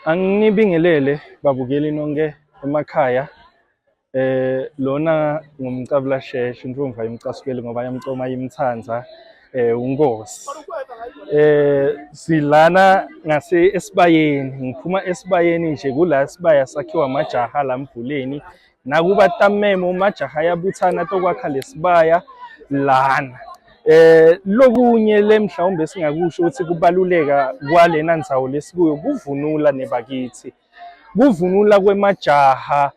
Anginibingelele babukeli nonke emakhaya. Eh lona ngumcabulasheshe intombi ayimcasukeli ngoba yamcoma imthanza eh unkosi. Eh silana ngase esibayeni ngiphuma esibayeni nje kula sibaya sakhiwa amajaha la mbhuleni nakuba tamemo majaha ayabuthana tokwakha lesibaya lana eh lokunye le mhlawumbe singakusho ukuthi kubaluleka kwalena ndzawo lesikuyo kuvunula nebakithi kuvunula kwemajaha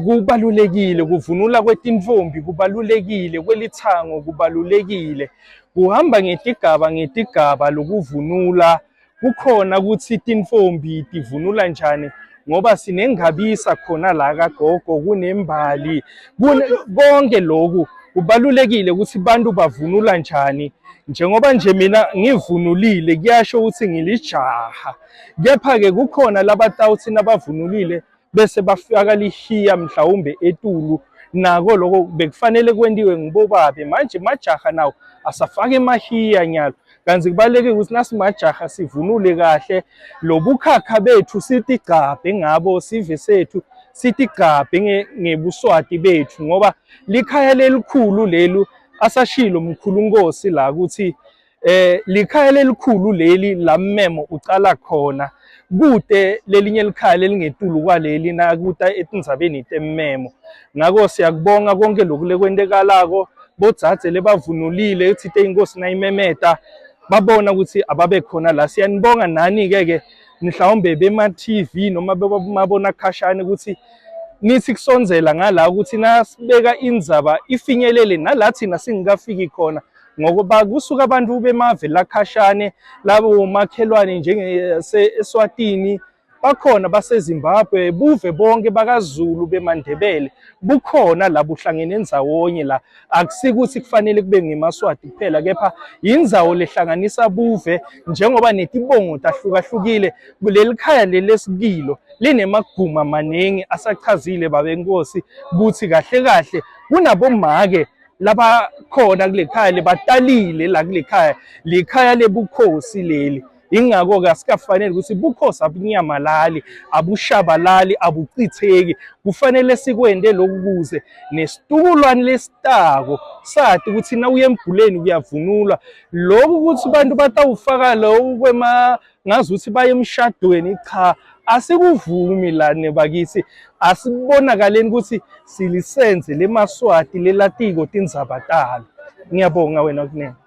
kubalulekile kuvunula kwetintombi kubalulekile kwelithango kubalulekile kuhamba ngetigaba ngetigaba lokuvunula kukhona ukuthi tintombi tivunula njani ngoba sinengabisa khona la kagogo kunembali konke lokhu kubalulekile ukuthi abantu bavunula njani njengoba nje mina ngivunulile kuyasho ukuthi ngilijaha kepha-ke kukhona labatawuthi nabavunulile bese bafaka lihiya mhlawumbe etulu nako lokho bekufanele kwentiwe ngibobabe manje majaha nawo asafake emahiya nyalo kanti kubalulekile ukuthi nasimajaha sivunule kahle lobukhakha bethu sitigcabhe ngabo sive sethu sitigcabhe ngebuswati bethu ngoba likhaya lelikhulu lelu asashilo mkhulu Nkosi la ukuthi eh likhaya lelikhulu leli la mmemo ucala khona kude lelinye likhaya lelingetulu kwaleli nakuta etindzabeni temmemo ngako siyakubonga konke lokhu lekwentekalako bodzadze lebavunulile itsite inkosi nayimemeta babona ukuthi ababe khona la siyanibonga nani-ke ke mhlawumbe bema-TV noma bemabona khashane ukuthi nithi kusondzela ngala ukuthi nasibeka indzaba ifinyelele nala thina singakafiki khona ngokuba kusuka abantu bemave lakhashane labo makhelwane njengese Eswatini bakhona baseZimbabwe buve bonke bakaZulu bemaNdebele bukhona la buhlangene ndzawonye la akusikuthi kufanele kube ngemaSwati kuphela kepha yindzawo lehlanganisa buve njengoba netibongo tahlukahlukile kuleli khaya leli esikilo linemaguma maningi asachazile babenkosi ukuthi kahle kahle kunabomake labakhona kule khaya lebatalile la kule khaya likhaya lebukhosi leli ingakho-ke asikafanele ukuthi bukhosi abunyamalali abushabalali abuchitheki kufanele sikwente lokhu kuze nesitukulwane lesitako sati ukuthi nawuye embhuleni kuyavunulwa lokhu ukuthi abantu batawufaka lokhu kwema ngazi ukuthi baye emshadweni cha asikuvumi la nebakithi asibonakaleni ukuthi silisenze lemaswati lelatiko tindzaba talo ngiyabonga wena kunene.